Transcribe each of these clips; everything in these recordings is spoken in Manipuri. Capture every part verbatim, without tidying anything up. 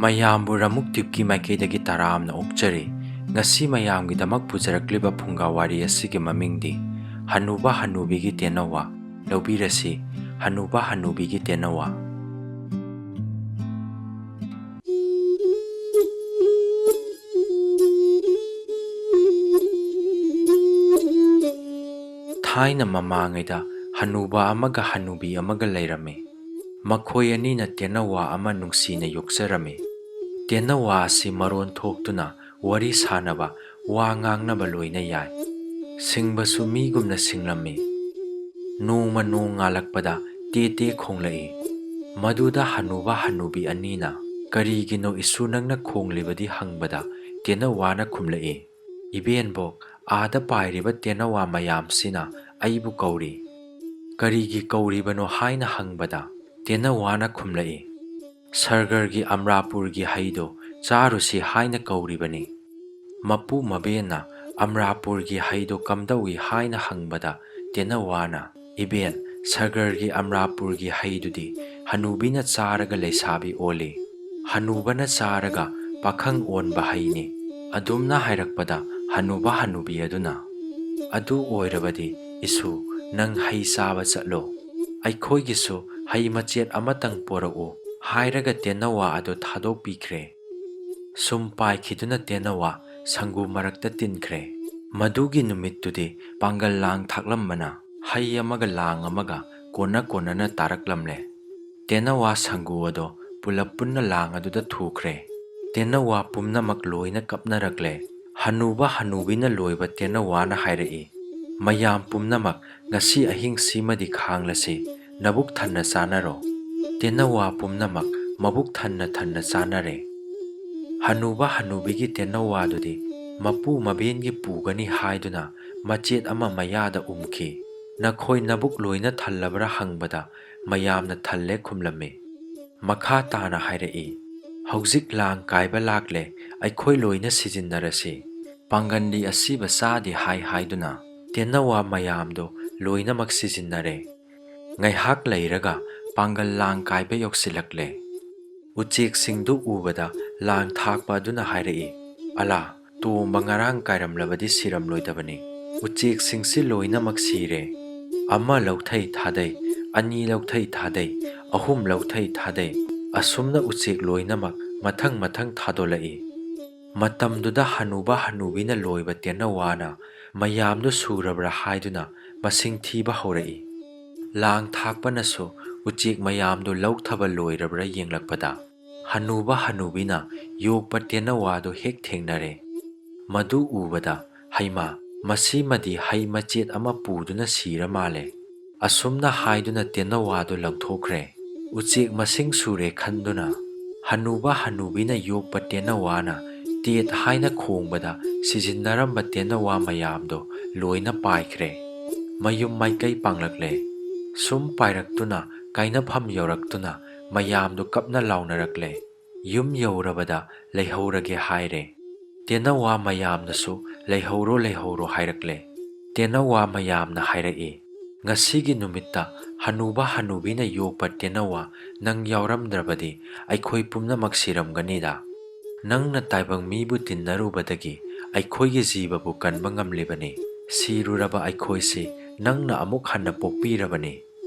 ꯃꯌꯥꯝꯕꯨ ꯔꯃꯨꯛ ꯇꯤꯞꯀꯤ ꯃꯥꯏꯀꯩꯗꯒꯤ ꯇꯔꯥꯝꯅ ꯑꯣꯛꯆꯔꯤ꯫ ꯉꯁꯤ ꯃꯌꯥꯝꯒꯤꯗꯃꯛ ꯄꯨꯖꯔꯛꯂꯤꯕ ꯐꯨꯡꯒꯥ ꯋꯥꯔꯤ ꯑꯁꯤꯒꯤ ꯃꯃꯤꯡꯗꯤ ꯍꯅꯨꯕ ꯍꯅꯨꯕꯤꯒꯤ ꯇꯦꯅꯋꯥ꯫ ꯂꯧꯕꯤꯔꯁꯤ, ꯍꯅꯨꯕ ꯍꯅꯨꯕꯤꯒꯤ ꯇꯦꯅꯋꯥ꯫ ꯊꯥꯏꯅ ꯃꯃꯥꯡꯉꯩꯗ ꯍꯅꯨꯕ ꯑꯃꯒ ꯍꯅꯨꯕꯤ ꯑꯃꯒ ꯂꯩꯔꯝꯃꯤ꯫ ꯃꯈꯣꯏ ꯑꯅꯤꯅ ꯇꯦꯅꯋꯥ ꯑꯃ ꯅꯨꯡꯁꯤꯅ ꯌꯣꯛꯆꯔꯝꯃꯤ꯫ ꯇꯦꯅꯋꯥ ꯑꯁꯤ ꯃꯔꯣꯟ ꯊꯣꯛꯇꯨꯅ ꯋꯥꯔꯤ ꯁꯥꯅꯕ, ꯋꯥ ꯉꯥꯡꯅꯕ ꯂꯣꯏꯅ ꯌꯥꯏ꯫ ꯁꯤꯡꯕꯁꯨ ꯃꯤꯒꯨꯝꯅ ꯁꯤꯡꯂꯝꯃꯤ꯫ ꯅꯣꯡꯃ ꯅꯣꯡ ꯉꯥꯜꯂꯛꯄꯗ ꯇꯦ ꯇꯦ ꯈꯣꯡꯂꯛꯏ꯫ ꯃꯗꯨꯗ ꯍꯅꯨꯕ ꯍꯅꯨꯕꯤ ꯑꯅꯤꯅ, "ꯀꯔꯤꯒꯤꯅꯣ ꯏꯁꯨ ꯅꯪꯅ ꯈꯣꯡꯂꯤꯕꯗꯤ?" ꯍꯪꯕꯗ ꯇꯦꯅꯋꯥꯅ ꯈꯨꯝꯂꯛꯏ, "ꯏꯕꯦꯟꯕꯣꯛ, ꯑꯥꯗ ꯄꯥꯏꯔꯤꯕ ꯇꯦꯅꯋꯥ ꯃꯌꯥꯝꯁꯤꯅ ꯑꯩꯕꯨ ꯀꯧꯔꯤ꯫ ꯀꯔꯤꯒꯤ ꯀꯧꯔꯤꯕꯅꯣ?" ꯍꯥꯏꯅ ꯍꯪꯕꯗ ꯇꯦꯅꯋꯥꯅ ꯈꯨꯝꯂꯛꯏ, "ꯁꯔꯒꯔꯒꯤ ꯑꯝꯔꯥꯄꯨꯔꯒꯤ ꯍꯩꯗꯣ ꯆꯥꯔꯨꯁꯤ ꯍꯥꯏꯅ ꯀꯧꯔꯤꯕꯅꯤ꯫" ꯃꯄꯨ ꯃꯕꯦꯟꯅ ꯑꯝꯔꯥꯄꯨꯔꯒꯤ ꯍꯩꯗꯣ ꯀꯝꯗꯧꯏ ꯍꯥꯏꯅ ꯍꯪꯕꯗ ꯇꯦꯅꯋꯥꯅ, "ꯏꯕꯦꯟ, ꯁꯔꯒꯔꯒꯤ ꯑꯝꯔꯥꯄꯨꯔꯒꯤ ꯍꯩꯗꯨꯗꯤ ꯍꯅꯨꯕꯤꯅ ꯆꯥꯔꯒ ꯂꯩꯁꯥꯕꯤ ꯑꯣꯜꯂꯤ, ꯍꯅꯨꯕꯅ ꯆꯥꯔꯒ ꯄꯥꯈꯪ ꯑꯣꯟꯕ ꯍꯩꯅꯤ꯫" ꯑꯗꯨꯝꯅ ꯍꯥꯏꯔꯛꯄꯗ ꯍꯅꯨꯕ ꯍꯅꯨꯕꯤ ꯑꯗꯨꯅ, "ꯑꯗꯨ ꯑꯣꯏꯔꯕꯗꯤ ꯏꯁꯨ, ꯅꯪ ꯍꯩ ꯆꯥꯕ ꯆꯠꯂꯣ, ꯑꯩꯈꯣꯏꯒꯤꯁꯨ ꯍꯩ ꯃꯆꯦꯠ ꯑꯃꯇꯪ ꯄꯣꯔꯛꯎ" ꯍꯥꯏꯔꯒ ꯇꯦꯅꯋꯥ ꯑꯗꯨ ꯊꯥꯗꯣꯛꯄꯤꯈ꯭ꯔꯦ꯫ ꯁꯨꯝ ꯄꯥꯏꯈꯤꯗꯨꯅ ꯇꯦꯅꯋꯥ ꯁꯪꯒꯨ ꯃꯔꯛꯇ ꯇꯤꯟꯈ꯭ꯔꯦ꯫ ꯃꯗꯨꯒꯤ ꯅꯨꯃꯤꯠꯇꯨꯗꯤ ꯄꯥꯡꯒꯜ ꯂꯥꯡ ꯊꯥꯛꯂꯝꯕꯅ ꯍꯩ ꯑꯃꯒ ꯂꯥꯡ ꯑꯃꯒ ꯀꯣꯟꯅ ꯀꯣꯟꯅꯅ ꯇꯥꯔꯛꯂꯝꯂꯦ꯫ ꯇꯦꯅꯋꯥ ꯁꯪꯒꯨ ꯑꯗꯣ ꯄꯨꯂꯞ ꯄꯨꯟꯅ ꯂꯥꯡ ꯑꯗꯨꯗ ꯊꯨꯈ꯭ꯔꯦ꯫ ꯇꯦꯅꯋꯥ ꯄꯨꯝꯅꯃꯛ ꯂꯣꯏꯅ ꯀꯞꯅꯔꯛꯂꯦ꯫ ꯍꯅꯨꯕ ꯍꯅꯨꯕꯤꯅ ꯂꯣꯏꯕ ꯇꯦꯅꯋꯥꯅ ꯍꯥꯏꯔꯛꯏ, "ꯃꯌꯥꯝ ꯄꯨꯝꯅꯃꯛ ꯉꯁꯤ ꯑꯍꯤꯡꯁꯤꯃꯗꯤ ꯈꯥꯡꯂꯁꯤ, ꯅꯕꯨꯛ ꯊꯟꯅ ꯆꯥꯅꯔꯣ꯫" ꯇꯦꯅꯋꯥ ꯄꯨꯝꯅꯃꯛ ꯃꯕꯨꯛ ꯊꯟꯅ ꯊꯟꯅ ꯆꯥꯅꯔꯦ꯫ ꯍꯅꯨꯕ ꯍꯅꯨꯕꯤꯒꯤ ꯇꯦꯅꯋꯥꯗꯨꯗꯤ ꯃꯄꯨ ꯃꯕꯦꯟꯒꯤ ꯄꯨꯒꯅꯤ ꯍꯥꯏꯗꯨꯅ ꯃꯆꯦꯠ ꯑꯃ ꯃꯌꯥꯗ ꯎꯝꯈꯤ꯫ "ꯅꯈꯣꯏ ꯅꯕꯨꯛ ꯂꯣꯏꯅ ꯊꯜꯂꯕ꯭ꯔꯥ?" ꯍꯪꯕꯗ ꯃꯌꯥꯝꯅ "ꯊꯜꯂꯦ" ꯈꯨꯝꯂꯝꯃꯤ꯫ ꯃꯈꯥ ꯇꯥꯅ ꯍꯥꯏꯔꯛꯏ, "ꯍꯧꯖꯤꯛ ꯂꯥꯡ ꯀꯥꯏꯕ ꯂꯥꯛꯂꯦ, ꯑꯩꯈꯣꯏ ꯂꯣꯏꯅ ꯁꯤꯖꯤꯟꯅꯔꯁꯤ꯫ ꯄꯥꯡꯒꯟꯗꯤ ꯑꯁꯤꯕ ꯆꯥꯗꯦ" ꯍꯥꯏ ꯍꯥꯏꯗꯨꯅ ꯇꯦꯅꯋꯥ ꯃꯌꯥꯝꯗꯣ ꯂꯣꯏꯅꯃꯛ ꯁꯤꯖꯤꯟꯅꯔꯦ꯫ ꯉꯥꯏꯍꯥꯛ ꯂꯩꯔꯒ ꯄꯥꯡꯒꯜ ꯂꯥꯡ ꯀꯥꯏꯕ ꯌꯧꯁꯤꯜꯂꯛꯂꯦ꯫ ꯎꯆꯦꯛꯁꯤꯡꯗꯨ ꯎꯕꯗ ꯂꯥꯡ ꯊꯥꯛꯄ ꯑꯗꯨꯅ ꯍꯥꯏꯔꯛꯏ, "ꯑꯂꯥ, ꯇꯣꯝꯕ ꯉꯔꯥꯡ ꯀꯥꯏꯔꯝꯂꯕꯗꯤ ꯁꯤꯔꯝꯂꯣꯏꯗꯕꯅꯤ꯫ ꯎꯆꯦꯛꯁꯤꯡꯁꯤ ꯂꯣꯏꯅꯃꯛ ꯁꯤꯔꯦ꯫ ꯑꯃ ꯂꯧꯊꯩ ꯊꯥꯗꯩ, ꯑꯅꯤ ꯂꯧꯊꯩ ꯊꯥꯗꯩ, ꯑꯍꯨꯝ ꯂꯧꯊꯩ ꯊꯥꯗꯩ, ꯑꯁꯨꯝꯅ ꯎꯆꯦꯛ ꯂꯣꯏꯅꯃꯛ ꯃꯊꯪ ꯃꯊꯪ ꯊꯥꯗꯣꯛꯂꯛꯏ"꯫ ꯃꯇꯝꯗꯨꯗ ꯍꯅꯨꯕ ꯍꯅꯨꯕꯤꯅ ꯂꯣꯏꯕ ꯇꯦꯅꯋꯥꯅ ꯃꯌꯥꯝꯗꯨ ꯁꯨꯔꯕ꯭ꯔꯥ ꯍꯥꯏꯗꯨꯅ ꯃꯁꯤꯡ ꯊꯤꯕ ꯍꯧꯔꯛꯏ꯫ ꯂꯥꯡ ꯊꯥꯛꯄꯅꯁꯨ ꯎꯆꯦꯛ ꯃꯌꯥꯝꯗꯨ ꯂꯧꯊꯕ ꯂꯣꯏꯔꯕ꯭ꯔꯥ ꯌꯦꯡꯂꯛꯄꯗ, ꯍꯅꯨꯕ ꯍꯅꯨꯕꯤꯅ ꯌꯣꯛꯄ ꯇꯦꯅꯋꯥꯗꯨ ꯍꯦꯛ ꯊꯦꯡꯅꯔꯦ꯫ ꯃꯗꯨ ꯎꯕꯗ, "ꯍꯩꯃꯥ, ꯃꯁꯤꯃꯗꯤ ꯍꯩ ꯃꯆꯦꯠ ꯑꯃ ꯄꯨꯗꯨꯅ ꯁꯤꯔ ꯃꯥꯜꯂꯦ"꯫ ꯑꯁꯨꯝꯅ ꯍꯥꯏꯗꯨꯅ ꯇꯦꯅꯋꯥꯗꯨ ꯂꯪꯊꯣꯛꯈ꯭ꯔꯦ꯫ ꯎꯆꯦꯛ ꯃꯁꯤꯡ ꯁꯨꯔꯦ ꯈꯟꯗꯨꯅ, ꯍꯅꯨꯕ ꯍꯅꯨꯕꯤꯅ ꯌꯣꯛꯄ ꯇꯦꯅꯋꯥꯅ "ꯇꯦꯠ" ꯍꯥꯏꯅ ꯈꯣꯡꯕꯗ ꯁꯤꯖꯤꯟꯅꯔꯝꯕ ꯇꯦꯅꯋꯥ ꯃꯌꯥꯝꯗꯣ ꯂꯣꯏꯅ ꯄꯥꯏꯈ꯭ꯔꯦ꯫ ꯃꯌꯨꯝ ꯃꯥꯏꯀꯩ ꯄꯥꯡꯂꯛꯂꯦ꯫ ꯁꯨꯝ ꯄꯥꯏꯔꯛꯇꯨꯅ ꯀꯥꯏꯅꯐꯝ ꯌꯧꯔꯛꯇꯨꯅ ꯃꯌꯥꯝꯗꯨ ꯀꯞꯅ ꯂꯥꯎꯅꯔꯛꯂꯦ꯫ ꯌꯨꯝ ꯌꯧꯔꯕꯗ ꯂꯩꯍꯧꯔꯒꯦ ꯍꯥꯏꯔꯦ꯫ ꯇꯦꯅꯋꯥ ꯃꯌꯥꯝꯅꯁꯨ "ꯂꯩꯍꯧꯔꯣ, ꯂꯩꯍꯧꯔꯣ" ꯍꯥꯏꯔꯛꯂꯦ꯫ ꯇꯦꯅꯋꯥ ꯃꯌꯥꯝꯅ ꯍꯥꯏꯔꯛꯏ, "ꯉꯁꯤꯒꯤ ꯅꯨꯃꯤꯠꯇ ꯍꯅꯨꯕ ꯍꯅꯨꯕꯤꯅ ꯌꯣꯛꯄ ꯇꯦꯅꯋꯥ ꯅꯪ ꯌꯥꯎꯔꯝꯗ꯭ꯔꯕꯗꯤ ꯑꯩꯈꯣꯏ ꯄꯨꯝꯅꯃꯛ ꯁꯤꯔꯝꯒꯅꯤꯗ꯫ ꯅꯪꯅ ꯇꯥꯏꯕꯪ ꯃꯤꯕꯨ ꯇꯤꯟꯅꯔꯨꯕꯗꯒꯤ ꯑꯩꯈꯣꯏꯒꯤ ꯖꯤꯕꯕꯨ ꯀꯟꯕ ꯉꯝꯂꯤꯕꯅꯤ꯫ ꯁꯤꯔꯨꯔꯕ ꯑꯩꯈꯣꯏꯁꯤ ꯅꯪꯅ ꯑꯃꯨꯛ ꯍꯟꯅ ꯄꯣꯛꯄꯤꯔꯕꯅꯤ"꯫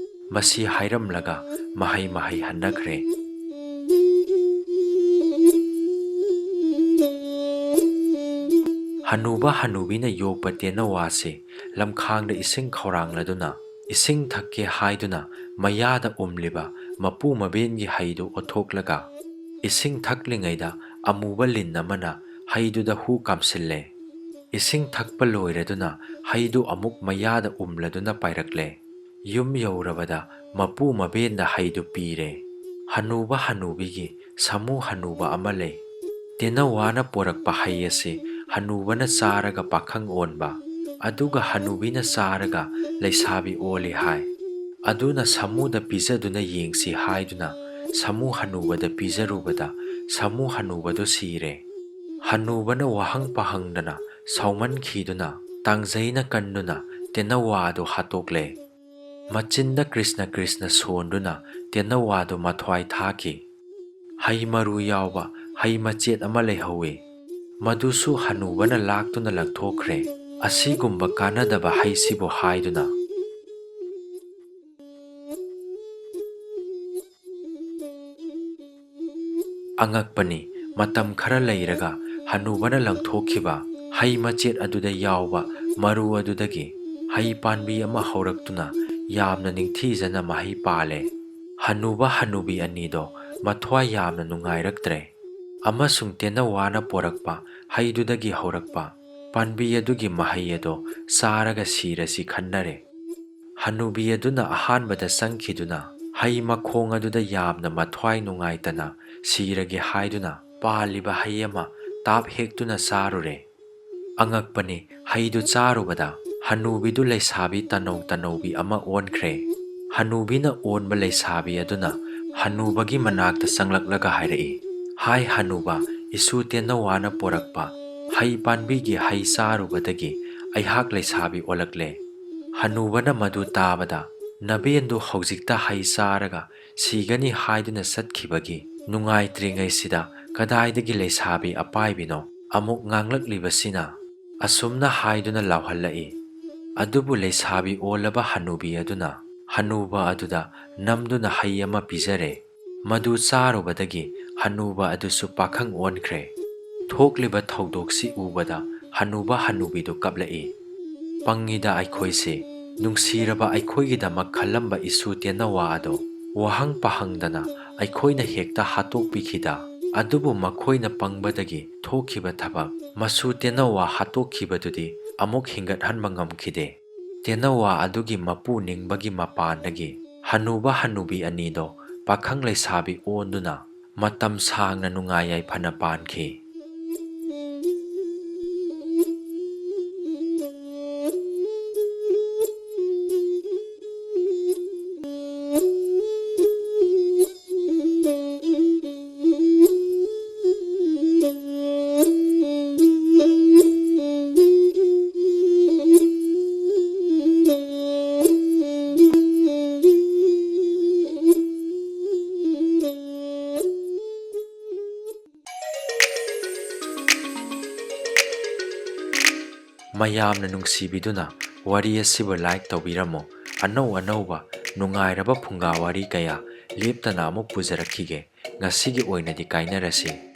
ꯃꯁꯤ ꯍꯥꯏꯔꯝꯂꯒ ꯃꯍꯩ ꯃꯍꯩ ꯍꯟꯅꯈ꯭ꯔꯦ꯫ ꯍꯅꯨꯕ ꯍꯅꯨꯕꯤꯅ ꯌꯣꯛꯄ ꯇꯦꯅꯋꯥꯁꯤ ꯂꯝꯈꯥꯡꯗ ꯏꯁꯤꯡ ꯈꯧꯔꯥꯡꯂꯗꯨꯅ, ꯏꯁꯤꯡ ꯊꯛꯀꯦ ꯍꯥꯏꯗꯨꯅ ꯃꯌꯥꯗ ꯎꯝꯂꯤꯕ ꯃꯄꯨ ꯃꯕꯦꯟꯒꯤ ꯍꯩꯗꯨ ꯑꯣꯠꯊꯣꯛꯂꯒ, ꯏꯁꯤꯡ ꯊꯛꯂꯤꯉꯩꯗ ꯑꯃꯨꯕ ꯂꯤꯟ ꯑꯃꯅ ꯍꯩꯗꯨꯗ ꯍꯨ ꯀꯥꯝꯁꯤꯜꯂꯦ꯫ ꯏꯁꯤꯡ ꯊꯛꯄ ꯂꯣꯏꯔꯗꯨꯅ ꯍꯩꯗꯨ ꯑꯃꯨꯛ ꯃꯌꯥꯗ ꯎꯝꯂꯗꯨꯅ ꯄꯥꯏꯔꯛꯂꯦ꯫ ꯌꯨꯝ ꯌꯧꯔꯕꯗ ꯃꯄꯨ ꯃꯕꯦꯟꯗ ꯍꯩꯗꯨ ꯄꯤꯔꯦ꯫ ꯍꯅꯨꯕ ꯍꯅꯨꯕꯤꯒꯤ ꯁꯥꯃꯨ ꯍꯅꯨꯕ ꯑꯃ ꯂꯩ꯫ ꯇꯦꯅꯋꯥꯅ ꯄꯣꯔꯛꯄ ꯍꯩ ꯑꯁꯤ ꯍꯅꯨꯕꯅ ꯆꯥꯔꯒ ꯄꯥꯈꯪ ꯑꯣꯟꯕ, ꯑꯗꯨꯒ ꯍꯅꯨꯕꯤꯅ ꯆꯥꯔꯒ ꯂꯩꯁꯥꯕꯤ ꯑꯣꯜꯂꯤ ꯍꯥꯏ꯫ ꯑꯗꯨꯅ ꯁꯥꯃꯨꯗ ꯄꯤꯖꯗꯨꯅ ꯌꯦꯡꯁꯤ ꯍꯥꯏꯗꯨꯅ ꯁꯥꯃꯨ ꯍꯅꯨꯕꯗ ꯄꯤꯖꯔꯨꯕꯗ ꯁꯥꯃꯨ ꯍꯅꯨꯕꯗꯨ ꯁꯤꯔꯦ꯫ ꯍꯅꯨꯕꯅ ꯋꯥꯍꯪ ꯄꯥꯍꯪꯗꯅ ꯁꯥꯎꯃꯟꯈꯤꯗꯨꯅ ꯇꯥꯡꯖꯩꯅ ꯀꯟꯗꯨꯅ ꯇꯦꯅꯋꯥ ꯑꯗꯨ ꯍꯥꯠꯇꯣꯛꯂꯦ꯫ ꯃꯆꯤꯟꯗ "ꯀ꯭ꯔꯤꯁꯅ ꯀ꯭ꯔꯤꯁꯅ" ꯁꯣꯟꯗꯨꯅ ꯇꯦꯅꯋꯥꯗꯨ ꯃꯊ꯭ꯋꯥꯏ ꯊꯥꯈꯤ꯫ ꯍꯩ ꯃꯔꯨ ꯌꯥꯎꯕ ꯍꯩ ꯃꯆꯦꯠ ꯑꯃ ꯂꯩꯍꯧꯋꯤ꯫ ꯃꯗꯨꯁꯨ ꯍꯅꯨꯕꯅ ꯂꯥꯛꯇꯨꯅ ꯂꯪꯊꯣꯛꯈ꯭ꯔꯦ꯫ ꯑꯁꯤꯒꯨꯝꯕ ꯀꯥꯟꯅꯗꯕ ꯍꯩꯁꯤꯕꯨ ꯍꯥꯏꯗꯨꯅ꯫ ꯑꯉꯛꯄꯅꯤ, ꯃꯇꯝ ꯈꯔ ꯂꯩꯔꯒ ꯍꯅꯨꯕꯅ ꯂꯪꯊꯣꯛꯈꯤꯕ ꯍꯩ ꯃꯆꯦꯠ ꯑꯗꯨꯗ ꯌꯥꯎꯕ ꯃꯔꯨ ꯑꯗꯨꯗꯒꯤ ꯍꯩ ꯄꯥꯟꯕꯤ ꯑꯃ ꯍꯧꯔꯛꯇꯨꯅ ꯌꯥꯝꯅ ꯅꯤꯡꯊꯤꯖꯅ ꯃꯍꯩ ꯄꯥꯜꯂꯦ꯫ ꯍꯅꯨꯕ ꯍꯅꯨꯕꯤ ꯑꯅꯤꯗꯣ ꯃꯊ꯭ꯋꯥꯏ ꯌꯥꯝꯅ ꯅꯨꯡꯉꯥꯏꯔꯛꯇ꯭ꯔꯦ, ꯑꯃꯁꯨꯡ ꯇꯦꯅꯋꯥꯅ ꯄꯣꯔꯛꯄ ꯍꯩꯗꯨꯗꯒꯤ ꯍꯧꯔꯛꯄ ꯄꯥꯟꯕꯤ ꯑꯗꯨꯒꯤ ꯃꯍꯩ ꯑꯗꯣ ꯆꯥꯔꯒ ꯁꯤꯔꯁꯤ ꯈꯟꯅꯔꯦ꯫ ꯍꯅꯨꯕꯤ ꯑꯗꯨꯅ ꯑꯍꯥꯟꯕꯗ ꯆꯪꯈꯤꯗꯨꯅ ꯍꯩ ꯃꯈꯣꯡ ꯑꯗꯨꯗ ꯌꯥꯝꯅ ꯃꯊ꯭ꯋꯥꯏ ꯅꯨꯡꯉꯥꯏꯇꯅ ꯁꯤꯔꯒꯦ ꯍꯥꯏꯗꯨꯅ ꯄꯥꯜꯂꯤꯕ ꯍꯩ ꯑꯃ ꯇꯥꯞ ꯍꯦꯛꯇꯨꯅ ꯆꯥꯔꯨꯔꯦ꯫ ꯑꯉꯛꯄꯅꯤ, ꯍꯩꯗꯨ ꯆꯥꯔꯨꯕꯗ ꯍꯅꯨꯕꯤꯗꯨ ꯂꯩꯁꯥꯕꯤ ꯇꯅꯧ ꯇꯅꯧꯕꯤ ꯑꯃ ꯑꯣꯟꯈ꯭ꯔꯦ꯫ ꯍꯅꯨꯕꯤꯅ ꯑꯣꯟꯕ ꯂꯩꯁꯥꯕꯤ ꯑꯗꯨꯅ ꯍꯅꯨꯕꯒꯤ ꯃꯅꯥꯛꯇ ꯆꯪꯂꯛꯂꯒ ꯍꯥꯏꯔꯛꯏ, "ꯍꯥꯏ ꯍꯅꯨꯕ, ꯏꯁꯨ ꯇꯦꯅꯋꯥꯅ ꯄꯣꯔꯛꯄ ꯍꯩ ꯄꯥꯟꯕꯤꯒꯤ ꯍꯩ ꯆꯥꯔꯨꯕꯗꯒꯤ ꯑꯩꯍꯥꯛ ꯂꯩꯁꯥꯕꯤ ꯑꯣꯜꯂꯛꯂꯦ꯫" ꯍꯅꯨꯕꯅ ꯃꯗꯨ ꯇꯥꯕꯗ, "ꯅꯕꯦꯟꯗꯨ ꯍꯧꯖꯤꯛꯇ ꯍꯩ ꯆꯥꯔꯒ ꯁꯤꯒꯅꯤ ꯍꯥꯏꯗꯨꯅ ꯆꯠꯈꯤꯕꯒꯤ ꯅꯨꯡꯉꯥꯏꯇ꯭ꯔꯤꯉꯩꯁꯤꯗ ꯀꯗꯥꯏꯗꯒꯤ ꯂꯩꯁꯥꯕꯤ ꯑꯄꯥꯏꯕꯤꯅꯣ ꯑꯃꯨꯛ ꯉꯥꯡꯂꯛꯂꯤꯕꯁꯤꯅ?" ꯑꯁꯨꯝꯅ ꯍꯥꯏꯗꯨꯅ ꯂꯥꯎꯍꯜꯂꯛꯏ꯫ ꯑꯗꯨꯕꯨ ꯂꯩꯁꯥꯕꯤ ꯑꯣꯜꯂꯕ ꯍꯅꯨꯕꯤ ꯑꯗꯨꯅ ꯍꯅꯨꯕ ꯑꯗꯨꯗ ꯅꯝꯗꯨꯅ ꯍꯩ ꯑꯃ ꯄꯤꯖꯔꯦ꯫ ꯃꯗꯨ ꯆꯥꯔꯨꯕꯗꯒꯤ ꯍꯅꯨꯕ ꯑꯗꯨꯁꯨ ꯄꯥꯈꯪ ꯑꯣꯟꯈ꯭ꯔꯦ꯫ ꯊꯣꯛꯂꯤꯕ ꯊꯧꯗꯣꯛꯁꯤ ꯎꯕꯗ ꯍꯅꯨꯕ ꯍꯅꯨꯕꯤꯗꯨ ꯀꯞꯂꯛꯏ꯫ "ꯄꯪꯉꯤꯗ ꯑꯩꯈꯣꯏꯁꯦ, ꯅꯨꯡꯁꯤꯔꯕ ꯑꯩꯈꯣꯏꯒꯤꯗꯃꯛ ꯈꯜꯂꯝꯕ ꯏꯁꯨ ꯇꯦꯅꯋꯥ ꯑꯗꯣ ꯋꯥꯍꯪ ꯄꯥꯍꯪꯗꯅ ꯑꯩꯈꯣꯏꯅ ꯍꯦꯛꯇ ꯍꯥꯠꯇꯣꯛꯄꯤꯈꯤꯗ꯫ ꯑꯗꯨꯕꯨ ꯃꯈꯣꯏꯅ ꯄꯪꯕꯗꯒꯤ ꯊꯣꯛꯈꯤꯕ ꯊꯕꯛ, ꯃꯁꯨ ꯇꯦꯅꯋꯥ ꯍꯥꯠꯇꯣꯛꯈꯤꯕꯗꯨꯗꯤ ꯑꯃꯨꯛ ꯍꯤꯡꯒꯠꯍꯟꯕ ꯉꯝꯈꯤꯗꯦ꯫" ꯇꯦꯅꯋꯥ ꯑꯗꯨꯒꯤ ꯃꯄꯨ ꯅꯤꯡꯕꯒꯤ ꯃꯄꯥꯟꯗꯒꯤ ꯍꯅꯨꯕ ꯍꯅꯨꯕꯤ ꯑꯅꯤꯗꯣ ꯄꯥꯈꯪ ꯂꯩꯁꯥꯕꯤ ꯑꯣꯟꯗꯨꯅ ꯃꯇꯝ ꯁꯥꯡꯅ ꯅꯨꯡꯉꯥꯏ ꯌꯥꯏꯐꯅ ꯄꯥꯟꯈꯤ꯫ ꯃꯌꯥꯝꯅ ꯅꯨꯡꯁꯤꯕꯤꯗꯨꯅ ꯋꯥꯔꯤ ꯑꯁꯤꯕꯨ like ꯇꯧꯕꯤꯔꯝꯃꯨ꯫ ꯑꯅꯧ ꯑꯅꯧꯕ ꯅꯨꯡꯉꯥꯏꯔꯕ ꯐꯨꯡꯒꯥ ꯋꯥꯔꯤ ꯀꯌꯥ ꯂꯦꯞꯇꯅ ꯑꯃꯨꯛ ꯄꯨꯖꯔꯛꯈꯤꯒꯦ꯫ ꯉꯁꯤꯒꯤ ꯑꯣꯏꯅꯗꯤ ꯀꯥꯏꯅꯔꯁꯤ꯫